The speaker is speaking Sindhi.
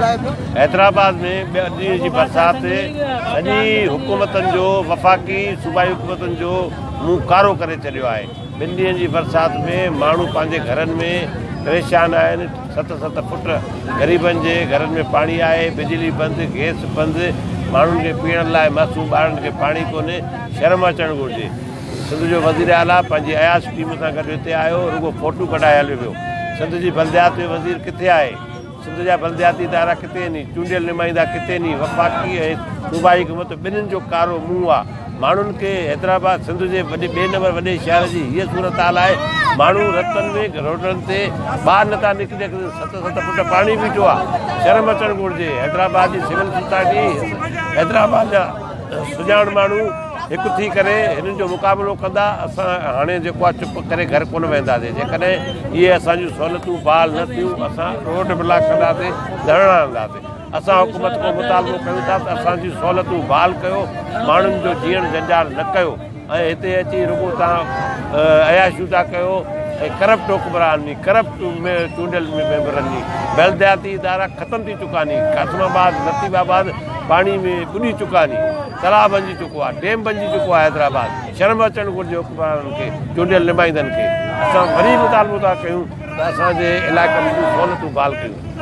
حيدرآباد ۾ ٻه ڏينهن جي برسات سڄي حڪومتن جو وفاقي صوبائي حڪومتن جو منهن ڪارو ڪري ڇڏيو آهي. ٻن ڏينهن جي برسات ۾ ماڻهو پنهنجي گهرن ۾ پريشان آهن، ست ست فٽ غريبن جي گهرن ۾ پاڻي آهي، بجلي بند، گئس بند، ماڻهن کي پيئڻ لاء معصوم ٻارن کي پاڻي ڪونهي، شرم اچڻ گهرجي. سنڌ جو وزير اعليٰ پنهنجي عياش ٽيم سان گڏ هتي آيو، رڳو فوٽو ڪڍائي هليو ويو. سنڌ جي بلديات جو وزير ڪٿي آهي؟ سنڌ جا بلدياتي ادارا ڪٿي ني، چونڊيل نمائندا ڪٿي ني، وفاقي ۽ صوبائي حڪومت ٻنهين جو ڪارو منهن آ، ماڻهن کي حيدرآباد سنڌ جي وڏي ٻئي نمبر وڏي شهر جي هيء صورتحال آهي، ماڻهو رتن ۾ روڊن تي ٻاهر نٿا نڪري سگهن، ست ست فٽ پاڻي بيٺو آ، شرم اچڻ گهرجي، حيدرآباد جي سول سوسائٽي حيدرآباد جا سڄاڻ ماڻهو هڪ ٿي ڪري هنن جو مقابلو ڪندا، اسان هاڻي جيڪو آهي چپ ڪري گهر ڪونه وينداسين، جيڪڏهن اهي اسان جون سهولتون بحال نه ٿيون اسان روڊ بلاڪ ڪنداسين، ڌرڻا هڻنداسين، اسان حڪومت کان مطالبو ڪيون ٿا ته اسان جون سهولتون بحال ڪيو، ماڻهن جو جيئڻ جنجال نه ڪيو ۽ هتي اچي رڳو توهان عياشيون ٿا ڪيو ۽ ڪرپٽ حڪمران ني ڪرپٽ چونڊيل ميمبرن ني بلدياتي ادارا ختم ٿي چڪا ني، قاسم آباد، لطيف آباد پاڻي ۾ ٻڏي چڪا ني، تلاء بنجي چڪو آهي، ڊيم بنجي چڪو آهي حيدرآباد، شرم اچڻ گهرجي حڪمرانن کي، چونڊيل نمائندن کي، اسان وري مطالبو ٿا ڪيون ته اسان جي علائقن جون سهولتون بحال ڪيون.